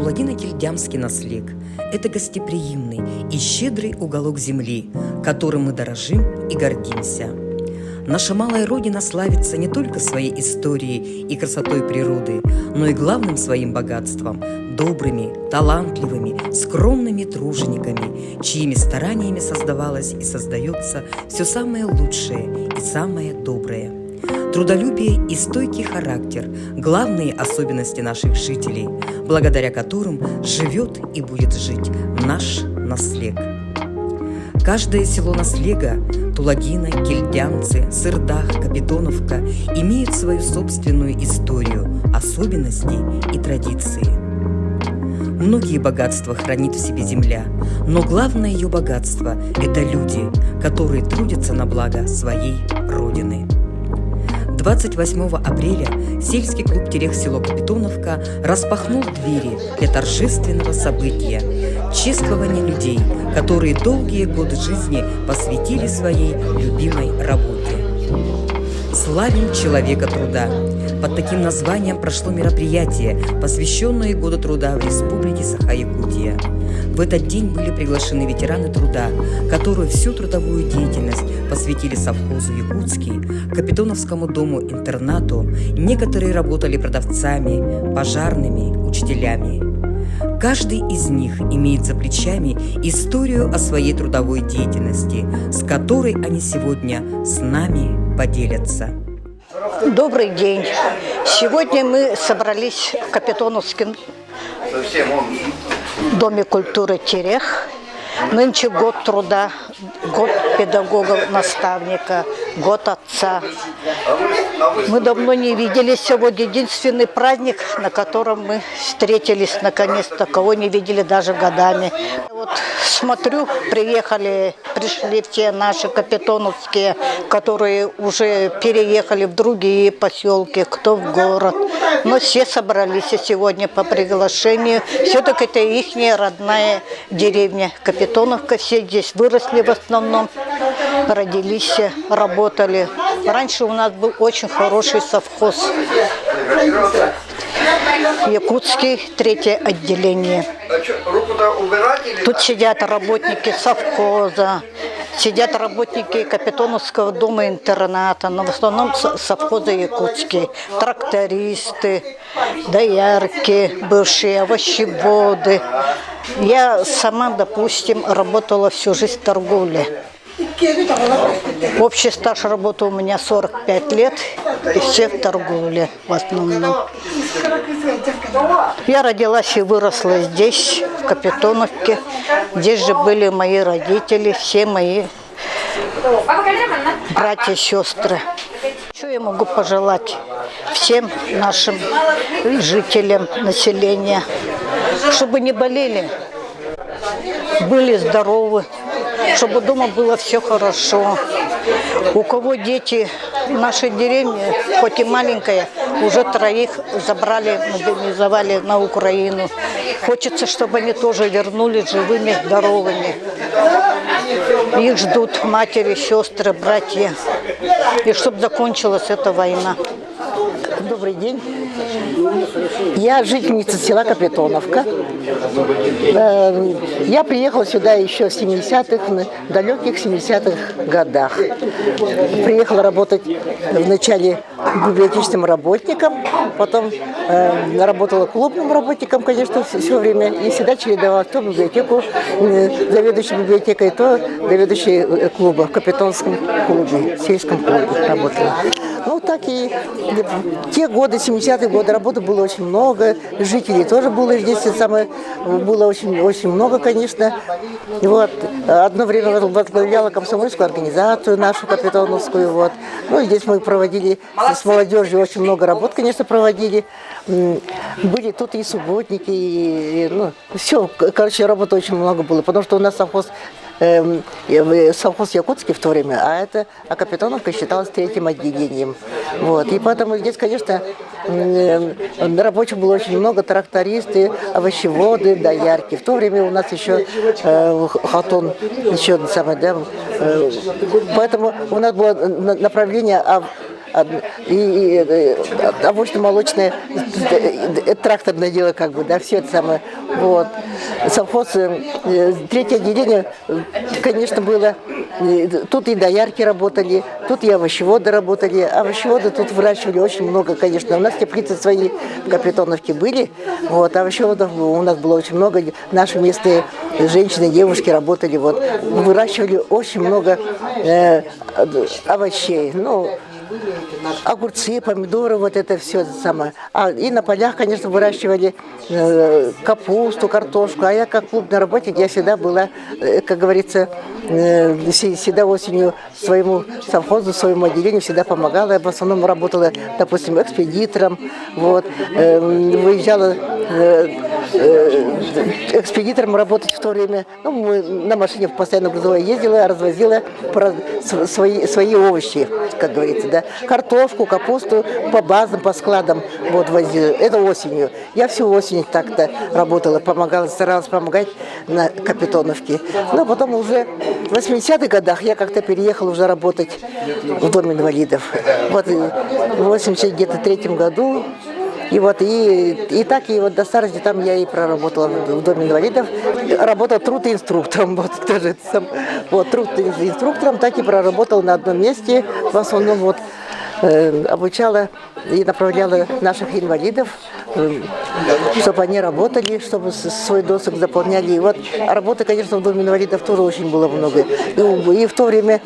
Тулагино-Кильдямский наслег – это гостеприимный и щедрый уголок земли, которым мы дорожим и гордимся. Наша малая родина славится не только своей историей и красотой природы, но и главным своим богатством – добрыми, талантливыми, скромными тружениками, чьими стараниями создавалось и создается все самое лучшее и самое доброе – Трудолюбие и стойкий характер – главные особенности наших жителей, благодаря которым живет и будет жить наш наслег. Каждое село наслега – Тулагино, Кельдянцы, Сырдах, Капитоновка – имеют свою собственную историю, особенности и традиции. Многие богатства хранит в себе земля, но главное ее богатство – это люди, которые трудятся на благо своей Родины. 28 апреля сельский клуб «Терех» село Капитоновка распахнул двери для торжественного события – чествования людей, которые долгие годы жизни посвятили своей любимой работе. «Славим человека труда» Под таким названием прошло мероприятие, посвященное Году труда в Республике Саха-Якутия. В этот день были приглашены ветераны труда, которые всю трудовую деятельность посвятили совхозу «Якутский», Капитоновскому дому-интернату, некоторые работали продавцами, пожарными, учителями. Каждый из них имеет за плечами историю о своей трудовой деятельности, с которой они сегодня с нами поделятся. Добрый день. Сегодня мы собрались в Капитоновском Доме культуры «Терех». Нынче год труда, год педагога-наставника, год отца. Мы давно не виделись. Сегодня единственный праздник, на котором мы встретились наконец-то, кого не видели даже годами. Вот смотрю, приехали, пришли все наши капитоновские, которые уже переехали в другие поселки, кто в город. Но все собрались сегодня по приглашению. Все-таки это их родная деревня Капитоновка. Все здесь выросли в основном, родились, работали. Раньше у нас был очень хороший совхоз. Якутский, третье отделение. Тут сидят работники совхоза, сидят работники Капитоновского дома-интерната, но в основном совхоза Якутский, трактористы, доярки, бывшие овощеводы. Я сама, допустим, работала всю жизнь в торговле. Общий стаж работы у меня 45 лет, и все в торговле в основном. Я родилась и выросла здесь, в Капитоновке. Здесь же были мои родители, все мои братья и сестры. Что я могу пожелать всем нашим жителям населения? Чтобы не болели, были здоровы, чтобы дома было все хорошо. У кого дети в нашей деревне, хоть и маленькая, уже троих забрали, мобилизовали на Украину. Хочется, чтобы они тоже вернулись живыми, здоровыми. Их ждут матери, сестры, братья. И чтобы закончилась эта война. Добрый день. Я жительница села Капитоновка. Я приехала сюда еще в 70-х, в далеких 70-х годах. Приехала работать вначале библиотечным работником, потом работала клубным работником, конечно, все время, и всегда чередовала то библиотеку, заведующей библиотекой, то заведующей клуба в Капитонском клубе, сельском клубе работала. Ну, так и те годы, 70-е годы, работы было очень много, жителей тоже было здесь самое, было очень, очень много, конечно. Вот. Одно время возглавляла комсомольскую организацию нашу капитоновскую. Вот. Ну, здесь мы проводили с молодежью очень много работ, конечно, проводили. Были тут и субботники, и, ну, все, короче, работы очень много было, потому что у нас совхоз совхоз Якутский в то время, а это а Капитоновка считалась третьим отделением. Вот. И поэтому здесь, конечно, рабочих было очень много, трактористы, овощеводы, доярки. В то время у нас еще Хатон, еще самое, да, поэтому у нас было направление. И овощно-молочное, тракторное дело, как бы, да, все это самое. Вот. Совхоз, третье отделение, конечно, было, тут и доярки работали, тут и овощеводы работали. Овощеводы тут выращивали очень много, конечно. У нас теплицы свои в Капитоновке были, вот, овощеводов у нас было очень много. Наши местные женщины, девушки работали, вот, выращивали очень много овощей. Ну, огурцы, помидоры, вот это все самое. А и на полях, конечно, выращивали капусту, картошку. А я как клубный работник, я всегда была, как говорится, всегда осенью своему совхозу, своему отделению всегда помогала. Я в основном работала, допустим, экспедитором, вот, выезжала экспедитором работать в то время. Ну, мы на машине постоянно грузовой ездила, развозила свои овощи, как говорится, да. Картошку, капусту по базам, по складам вот, возила. Это осенью. Я всю осень так-то работала, помогала, старалась помогать на Капитоновке. Но потом уже в 80-х годах я как-то переехала уже работать в Дом инвалидов. Вот в 80 где-то третьем году и вот и так и вот до старости там я и проработала в Доме инвалидов. Работала труд-инструктором, вот тоже сам, вот труд-инструктором так и проработала на одном месте. В основном вот обучала и направляла наших инвалидов, чтобы они работали, чтобы свой досуг заполняли. И вот работы, конечно, в Доме инвалидов тоже очень было много. И в то время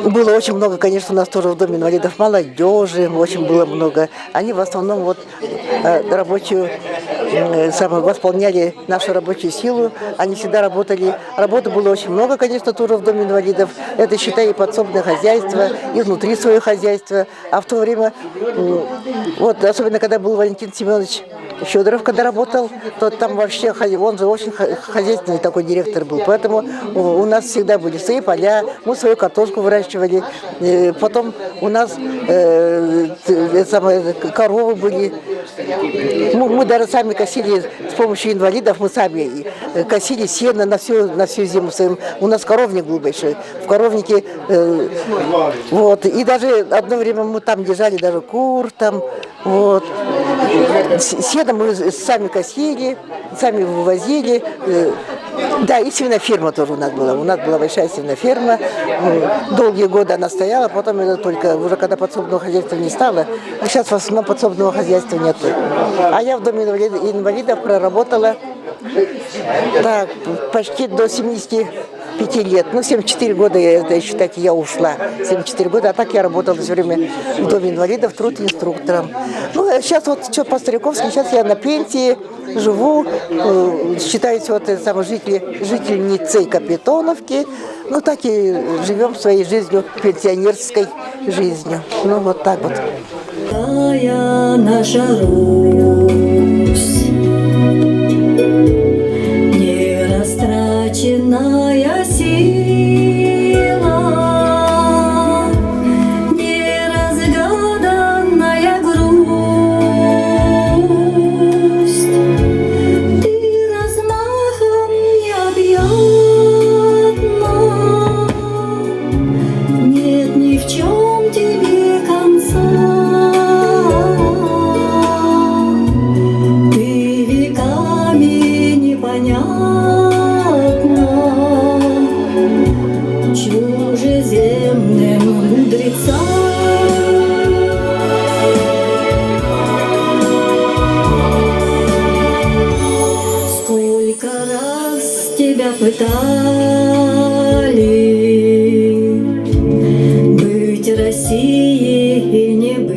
было очень много, конечно, у нас тоже в Доме инвалидов молодежи очень было много. Они в основном вот рабочую, самое, восполняли нашу рабочую силу. Они всегда работали. Работы было очень много, конечно, тоже в Доме инвалидов. Это, считай, и подсобное хозяйство, и внутри свое хозяйство. А в то время, вот, особенно когда был Валентин Семенович Федоров, когда работал, то там вообще, он же очень хозяйственный такой директор был. Поэтому у нас всегда были свои поля, мы свою картошку выращивали. Потом у нас самое, коровы были. Мы даже сами косили с помощью инвалидов, мы сами косили сено на всю зиму. Своим. У нас коровник был большой. В коровнике, вот. И даже одно время мы там держали даже кур там, вот. Сено мы сами косили, сами вывозили. Да, и свиноферма тоже у нас была. У нас была большая свиноферма. Долгие годы она стояла, потом это только уже когда подсобного хозяйства не стало. А сейчас в основном подсобного хозяйства нет. А я в доме инвалидов проработала так, почти до 75 лет. Ну, 74 года, это считайте, я ушла. 74 года, а так я работала все время в Доме инвалидов труд-инструктором. Ну, а сейчас вот что по-стариковски, сейчас я на пенсии живу, считаюсь вот самой жительницей Капитоновки. Ну, так и живем своей жизнью, пенсионерской жизнью. Ну, вот так вот. Святая наша Русь, нерастраченная сила, неразгаданная грусть, ты размахом необъятна, нет ни в чем тебе конца. Ты веками непонятна чужеземным мудрецам. Сколько раз тебя пытали быть Россией и не быть.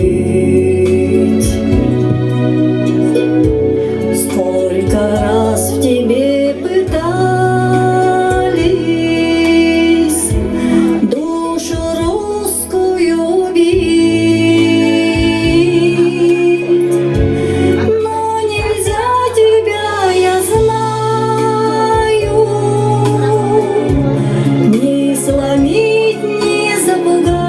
Сколько раз в тебе пытались душу русскую убить. Но нельзя тебя, я знаю, ни сломить, ни запугать.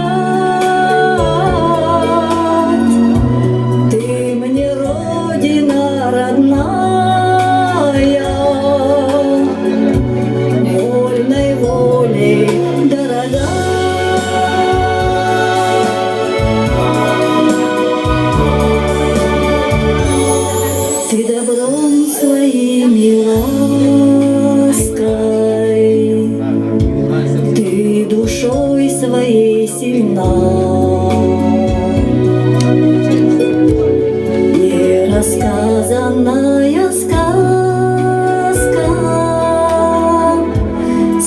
ты сильна. Нерассказанная сказка,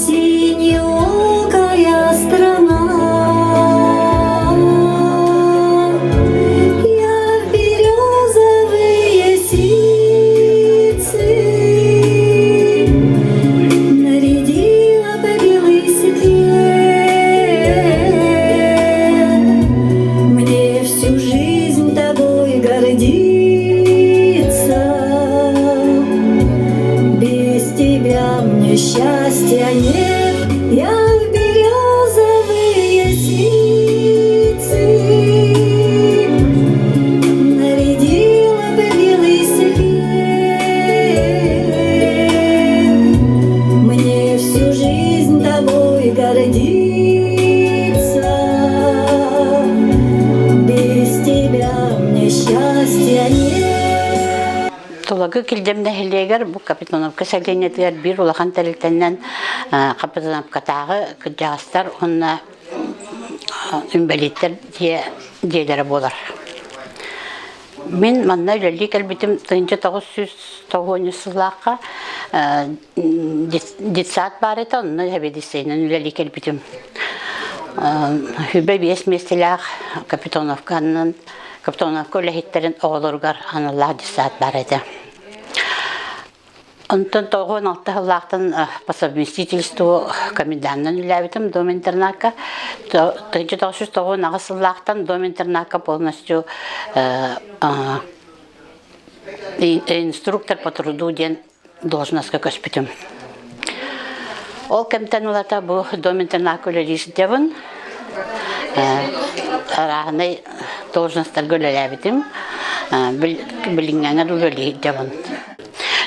Синеокая страна. Я в березовые ситцы Нарядила бы белый свет. Мне всю жизнь тобой гордиться. Без тебя мне счастья нет. Я в березовые ситцы Нарядила бы белый свет. Мне всю жизнь тобой гордиться. Без тебя мне счастья нет. Тулагы Килдьэм нэһилиэгэр бу Капитоновка сэлиэнньэтигэр биир улахан тэрилтэннэн Капитоновкатааҕы кырдьаҕастар уонна инбэлииттэр дьиэ дьиэлэрэ буолар. Мин манна үлэлии кэлбитим 1990 сыллаахха детсад баар этэ, онно сэбиэдиссэйинэн үлэлии кэлбитим. Хүбэ биэс миэстэлээх Капитоновканан Капитоновка үлэһиттэрин оҕолоругар аналлаах детсад баар этэ. Онтон 96 сыллаахтан по совместительству коменданынан үлэлээбитим дом-интернакка. 1998 сыллаахтан дом-интернакка полностью инструктор по труду диэн должностка көспүтүм. Ол кэмтэн ылата бу дом-интернакка үлэлии сылдьабын. Арааһынай должностарга үлэлээбитим. Билиҥҥэҥэр үлэлии сылдьабын.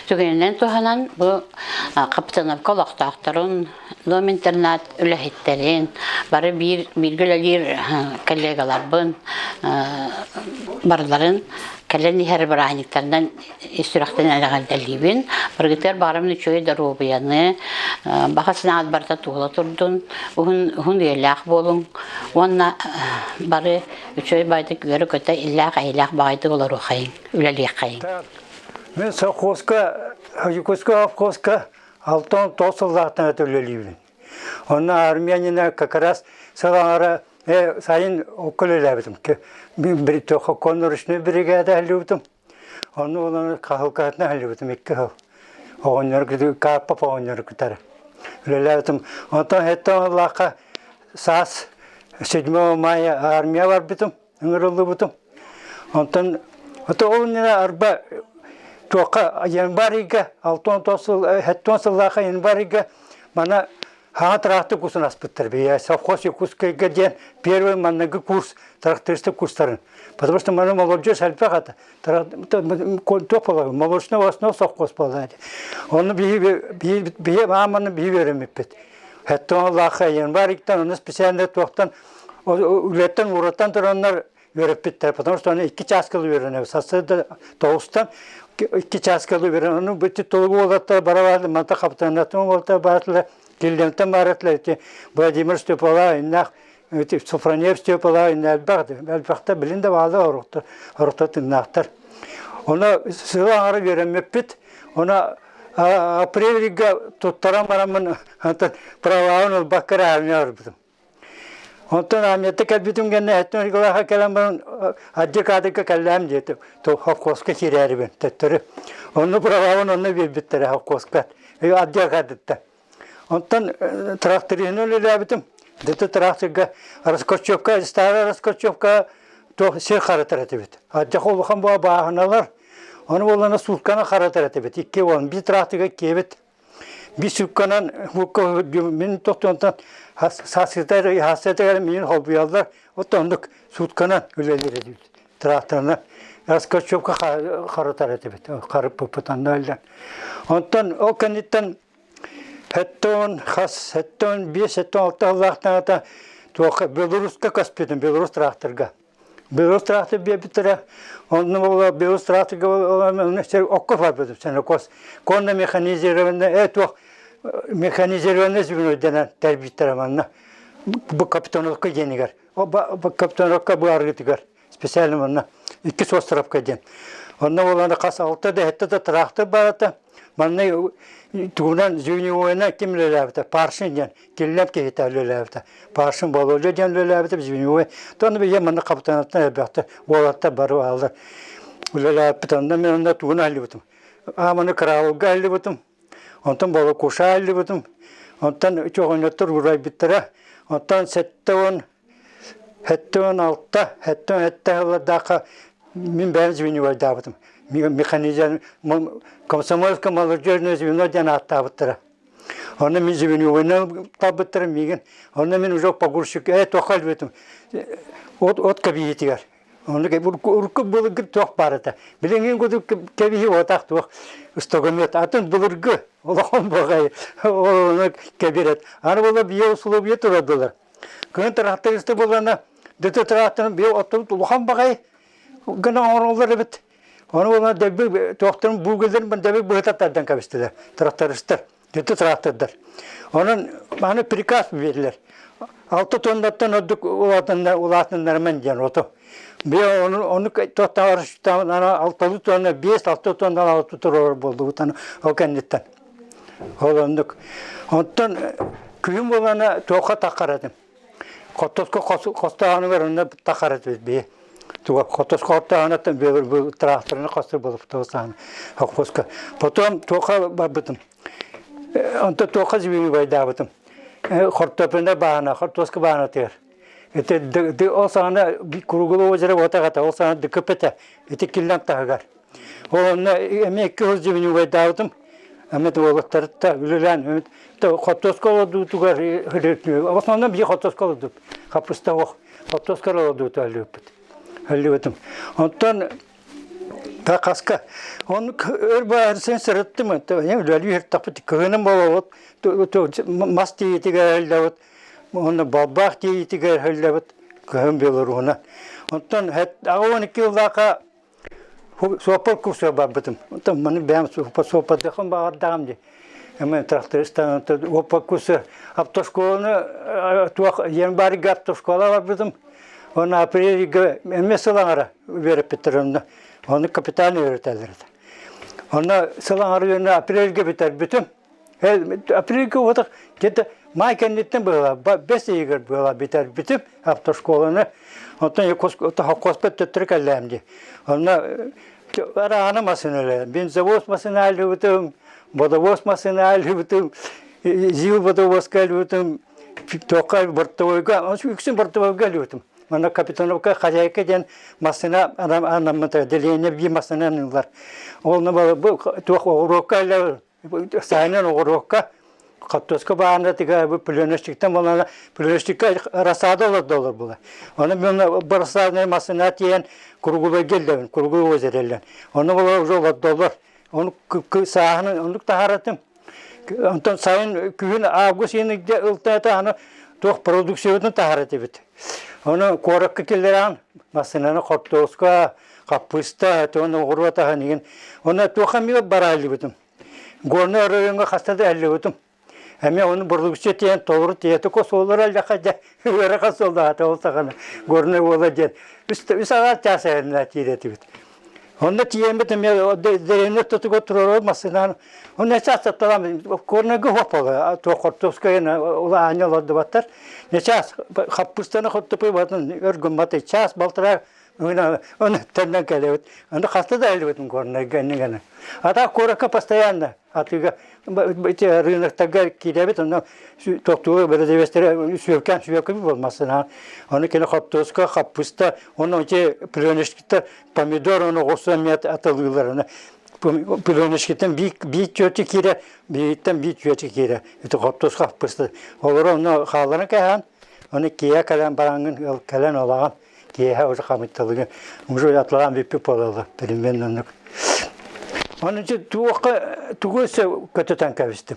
Түгэнинэн туһанан бу Капитоновка олохтоохторун, дом-интернат үлэһиттэрин, бары биир бииргэ үлэлиир коллегаларбын барыларын кэлэн иһэр бырааһынньыктарынан ис сүрэхтэн эҕэрдэлиибин. Барыгытыгар баҕарабын үчүгэй доруобуйаны, баҕа санааҕыт барыта туола турдун, уһун уһун үйэлээх буолуҥ уонна бары үчүгэй баайдык үөрэ-көтө иллээх-эйэлээх баҕайытык олоруохайыҥ, үлэлиэххэйиҥ. Мин совхозка, Якутскай совхозка 69 сыллаахтан үлэлиибин. Онно армянина как раз сыл аҥара сайын окко үлэлээбитим. Конноручной бригада үлэлээбитим. Онно олорон хаһылкаһытынан үлэлээбитим икки сыл. Оҕонньор Карпов оҕонньору кытары үлэлээбитим. Онтон хэттэн ыллаахха саас 7 мая армия барбытым, ыҥырыллыбытым. Онтон ол иннинэ арба туохха январь ыйга 69 сыл 70 сыллаахха январь ыйга мана Хаҥа трактор курсун аспыттар. Бия совхоз Якутскайга диэн первый манныгы курс тракторист курстарын. Потому что маны молодежь элбэх ата. Туох буолар? Молочный основ совхоз буолар. Оны биһи биһи мааманы биһи үөрэммиппит. Хэттон Аллаха январь иктан оны специально туохтан үлэттэн ураттан тураннар үөрэппиттэр, потому что аны икки чааскалы үөрэнэбит. Сарсыарда тоҕустан икки чааскалы үөрэн, ону бити толугу уолаттар бара манта хапытанатын уолаттар баатылар, Киллентэн бааратылар ити Владимир Степала, иннах Софронеев Степала, инна элбэх элбэхтэ билин да баалар орохтор орохтор тыыннаахтар. Оны сыла аҥара үөрэммиппит, оны апрельга туттаран бараммын праваҕын ылбакка эрэ армия барбытым. Онтон Аметта кэлбитим кэннэ эттэн Николайга кэлэн баран аддекадыкка кэллэм диэтим. Холкуоска киирээрибин төттөрү. Онно правабын онно биэрбиттэрэ холкуоска. Аддекадыттан. Онтон тракториһынан үлэлээбитим. Дето тракторга Раскорчевка, старая Раскорчевка туох сир харатар этибит. Аддьах улахан буа бааһыналар. Ону буоллана сутканы харатар этибит. Икки уон биир тракторга киэбит. Биир суукканан мин тохтуонтан саасытар миин холбуйаллар вот оннук сутканан үлэлиир этибит тракторынан раскачевка харытар этибит харыппыппыт онно өллөн онтон ол кэнниттэн хэттон хас хэттон биэс хэттон алта сыллаахтаата туохха Беларуска көспүтүм Беларус тракторга Белорус трактор биэрбиттэрэ. Онно буола Белорус тракторга окко барбытым сенокос. Конно механизированный, туох механизированный звено дэнэн тэрбиттэрэ манна. Бу Капитоновка диэнигэр. Капитоновка бу арыытыгар специально манна иккис островка диэн. Онно буолан хас алта да сэттэ да тыраахтыр баар этэ. Манна тугунан звеньевойынан ким үлэлээбитэ? Паршин диэн Киллэм киһитэ үлэлээбитэ. Паршин Володя диэн үлэлээбитэ, звеньевой. Тон бийэ манна Капитоновтан элбэхтэр уолаттар бары бааллар. Үлэлээбит. Онно мен онно тугун аллыбытым. Ааманы караулга аллыбытым. Онтон Волокуша аллыбытым. Онтон чоҕонньоттор урайбыттара. Онтон 70 76, 77 сыллардаахха мин бэйэм звеньевойдаабытым. Механизм комсомольское молодежное звено диэн ааттаабыттара. Онно мин звеньевойынан талбыттара миигин. Онно мин уже погрузчик туохха өлбүтүм. От от кэбиһиитигэр. Онно урукку былыргы туох баар этэ. Билиҥҥи курдук кэбиһии уотах туох стогомет. Атын былыргы улахан баҕайы ону кэбирэт. Аны була бие условия турадылар. Кыһын тракториста буоллана дөтө тракторын бие оттубут улахан баҕайы гына оҥороллор эбит. Ону буолан дэби туохтарын бугеллерин дэби быһыта тардан кэбистилэр трактористар. Дөтө трактордар. Онон аны приказ биэрдилэр. Алта тоннаттан ордук улаатыннарыман диэн оту. Бие ону ону туохтан алталыы тонна биэс алта тонна алты турар буолдубут ол кэнниттэн. Ол оннук. Онтон күһүн буолана туохха таххар этим. Хоттоско хостооһунугар онно таххар этибит бие. Туга хотоско хоттооһунаттан бу тракторны хостор болуптабысааны хоппоска. Потом туохха барбытым. Онто туохха звеньевойдаабытым. Хортопина баана, хортуоска баанатыгар. Это ол саҕана Круглое озеро уотаҕата, ол саҕана ДКП этэ. Ити киллэн таһыгар. Ол онно эмиэ икки сыл звеньевойдаабытым. Эмиэ уолаттарытта үлэлээн хортуоска олордуутугар в основном биир хортуоска олордубут. Хаппыста ох хортуоска олордууту өлүөппүт. Өлүөбүтүм. Онтон Хаска оннук өр баарсын сырыттым үлэлии сырыттахпыт кыһыным буолабыт мас тиийитигэр өллөбүт уонна балбаах тиийитигэр өллөбүт кыһын Белоруһуна онтон 82 сыллаахха суоппар курсугар барбытым онтон маны бэйэм суоппардыахпын баҕардаҕым дии Эми трактористан уоппар курсу автошколаны туох январьга автошкола барбытым Уонна апрельга эмиэ сыл аҥара үөрэппиттэр онно. Ону капитан үөрэтэллэр этэ. Онно сыл аҥара үөрэнэ апрельга бүтэрбитим. Апрельга уотах где-то май кэнниттэн быһыла, бэс ыйыгар быһыла бүтэрбитим автошколаны. Оттон хоспот төттөрү кэллээм дии. Онно араана массыыналар, бензовоз массыына альбытым, водовоз массыына альбытым, ЗИЛ водовозка альбытым, Туохха бортовойга, үксүн бортовойга өлүбүтүм. Манна Капитоновка хозяйка диэн массыына анаммыта, отделение биир массыына аныыллар. Ол бу туох оҕуруокка сайынын оҕуруокка хортуоска баанатыгар бу пленочниктан буолана пленочникка рассада олордоллор була. Оны мен рассадный массыына тиийэн круглойга эллэбин, круглой озереллен. Оны була уже олордоллор. Оны сааһын оннук таһаратым. Онтон сайын күһүн август ыйын ылтаата аны туох продукциябытын таһар этибит. Ону куоракка киллэрэн массыынаны хортуоска, хаппыыста, туон оҕуруот аһын игин. Оны туох эмиэ барааллыбытым. Горнай оройуоҥҥа хаста да эллибитим. Эмиэ ону продукция тиэйэн толору тиэйэ суоллара эллэхэ дьэ ыарахан суоллаата ол саҕана Горнай уола диэн үс аҕаар чаас айаннаа тиийэр этибит. Онно тиийэммит эмиэ дэриэбинэ ортотугар туруорар массыынаны онно чаас тапталаам Горнайга суох буолла туох хортуоска улаанньа олордубаттар не час хаппыстаны хортупуй батын өр гымматы час балтараа оны төннөн кэлэбит ону хаста да элбитим Горнайга иннигene а так куоракка постоянно атыыга рыноктарга киирэбит онно тохтуур бэрэдэбиэстэрэ сүөккээн сүөккүбүт буолмасын ону кини хортуоска хаппыста ону ити пленочкиттар помидор ону оҕурсу эмиэ атылыылар аны пленочкиттан биир чүөчү киирэ биириттэн биир чүөчү киирэ ити хортуоска хаппыста олору онно хаалларан кэһээн ону киэһэ кэлэн бараҥҥын кэлэн олаҕан киэһэ уже хамытталыгы уже атлаан бүппүт буолаллар примерно оннук Оны туохха тугу өссө көтөтөн кэбистим.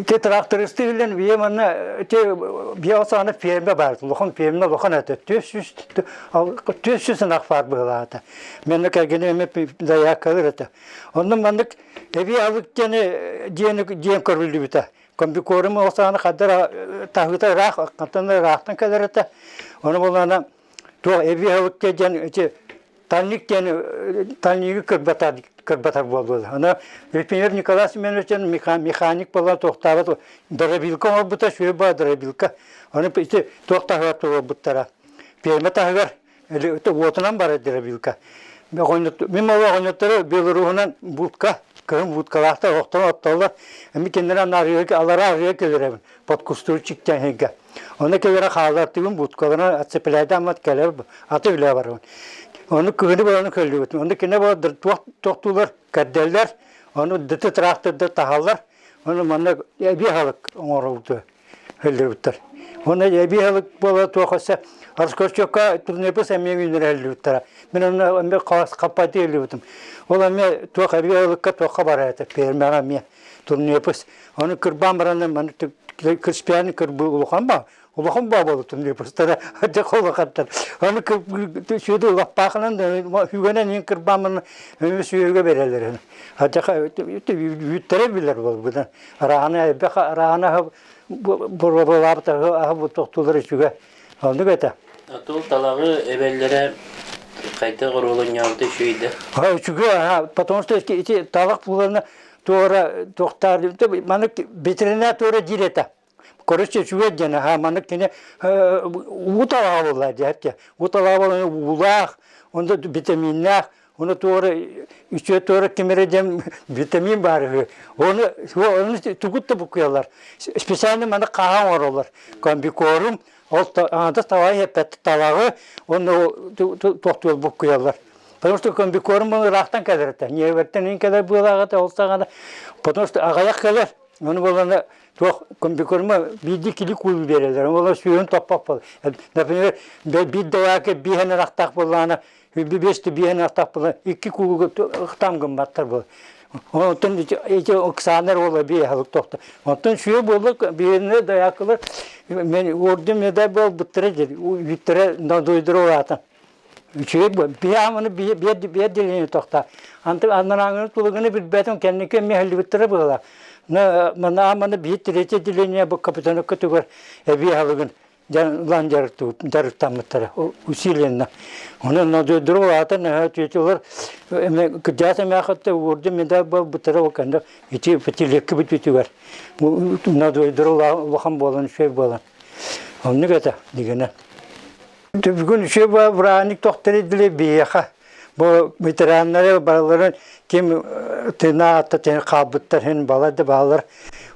Те трактористы билен бие манна те бие осаны ферма бар. Улахан ферма улахан это 400 ынах бар быһылаата. Мен кэргеним эме заявкалыр это. Онно маннык эби алык диэн диэн көрүллүбүтэ. Комбикорм ол саҕана хаддар таһыыта ыраах, хантан ыраахтан кэлэр этэ. Ону буоллаҕына туох эбии аһылыкка диэн ити тальник диэн тальнигы кырбатар кырбатар буоллулар. Аны Епимер Николай Семенович механик буолан туохтаабат дробилка оҥорбута, сүө баа дробилка. Аны ити туох таһыгар туруорбуттара. Пиэрмэ таһыгар уотунан барар дробилка. Мин ол оҕонньоттору Беларуһунан будка, кыһын будкалаахтар оһохторун оттоллор. Эми кинилэр анаарыга алараа арыга кэлэрэбин под кустур чиктээһингэ. Ону кэлэрэ хааллартыгын будкаларынан отцепляйдааммат кэлэр аты үлэ барабын. Ону кыһыны бараны көллүбүт. Ону кине буолар туох тохтуулар кэрдэллэр, ону дыты тракторда таһаллар. Ону манна эбии аһылык оҥоролду өллөрбүттэр. Оны эбии аһылык буола туох өссө Раскорчукка турнепс эмиэ үүннэрэллибиттэрэ. Мин онно эмиэ хаппайдыы өллүбүтүм. Ол эмиэ туох эбии аһылыкка туохха барар этэ, пиэрмэҕэ эмиэ турнепс. Ону кырбаан баран маны кырспианы кырбыы улахан ба улахан ба буолу турнепстара дьэ улахаттар. Ону сүөдэ улаппаахынан хүгэнэн иин кырбаамын эмиэ сүөгэ берелер. Адьаха үүттэрэ билэр буолбута. Араана элбэх араана боруобалаабыт аһы тохтуулар үчүгэ. Оннук этэ. Тул талаҕы эбэллэрэ хайдах оруолунньаабыта үчүгэй да? Үчүгэй, потому что ити талах булана туора туохтаар маннык ветеринар туора диир этэ. Короче, үчүгэй диэн, аха, маннык кини уу талаҕа буолла диэт. Уу талаҕа буолла уулаах, онно витаминнаах, Ону туора үчүө туора ким эрэ диэн витамин баар үһү. Ону ону тугут да букуйаллар. Специально маны хаһан оҥороллор. Комбикорм, ол аҥардас талаҕы эппэт талаҕы уонна туохтуол буккуйаллар. Потому что комбикорм ыраахтан кэлэр этэ. Ньиэбэттэн иин кэлэр быалаах этэ ол саҕана. Потому что аҕыйах кэлэр. Ону буолана туох комбикорма биирдии кили куулу биэрэллэр. Ол сүүһүн топпох буол. Например, биир дайаакы биэһэн ырахтаах буоллаҕына Биэс биэһин астахпына икки куулуга ытаам гымматтар буол. Онтон ити Оксана уола биэһалык тохто. Онтон сүө буолла биһиэнэ даякылар мен орден медаль буолбуттара дии. Үттэрэ дойдура улаатан. Үчүгэй бу. Биһи аманы биэ биэ деление тохта. Анты аннарааңын тулугуну билбэтим кэнники эмиэ буола. На аманы биир третье деление бу капитаныкка түгэр эбии халыгын ылан дьарыктаммыттара усиленно. Онон надойдуру улаатан түөтүлэр эме кырдьаҕас эмээхэтте уордун медаль буолбуттара ол кэннэ ити пятилекки бүтүтүгэр надойдуру улахан буолан үчүгэй буолан оннук этэ дигэнэ. Бүгүн үчүгэй бырааһынньык тохтор дили биһиэхэ Бу ветераннары барыларын ким тына атта хаалбыттар һин балар да баалар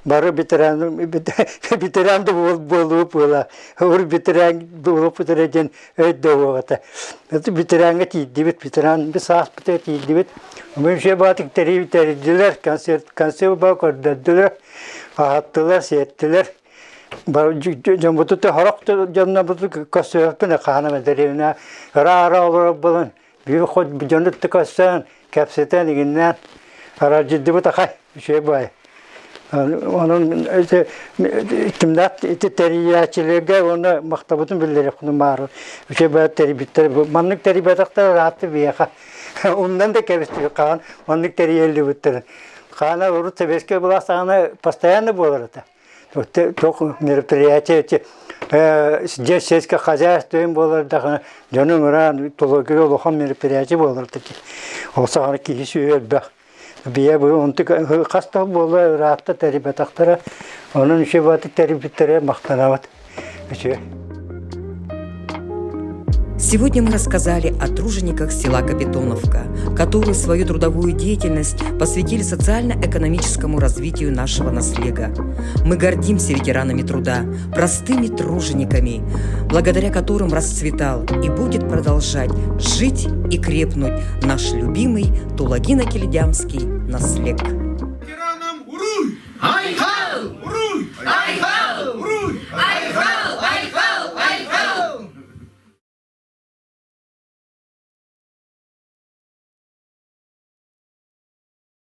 бары ветеран ветеран да буолуу буола ор ветеран буолуп эрэ диэн өйдөбүл ветеранга тиийдибит ветеран би сааспыта тиийдибит Мүнше баатык тэрийдилэр концерт концерт ба көрдөрдүлэр аһаттылар сиэттилэр дьоммуту хорох дьоннорбуту көрсүөхпүн хаанам дэриэбинэ ыра-ара олорор буолан биир хот дьону көссөөн кэпсэтэн игиннээн аралдьыйдыбыт ахай үчүгэй баай онон ити кимнээх ити тэрийээччилэргэ уонна махтабытын биллэриэхпин маары үчүгэй баай тэрийбиттэр маннык тэрийбэтэхтэр ыраатты биһиэхэ умнан да кэбистибит хаан маннык тэрийэллибиттэрин хаана урут сэбиэскэй былаас саҕана постоянно буолар этэ Туох мероприятие эти дьэ сельское хозяйство буолар даҕаны дьону ыҥыраан тулугуга улахан мероприятие буолар таки ол саҕана киһи сүөһү элбэх бийэ бу онтук хас да буола ыраатта тэрийбэтэхтэрэ онон үчүгэй тэрийбиттэрэ махтанабыт үчүгэй Сегодня мы рассказали о тружениках села Капитоновка, которые свою трудовую деятельность посвятили социально-экономическому развитию нашего наслега. Мы гордимся ветеранами труда, простыми тружениками, благодаря которым расцветал и будет продолжать жить и крепнуть наш любимый Тулагино-Кильдямский наслег.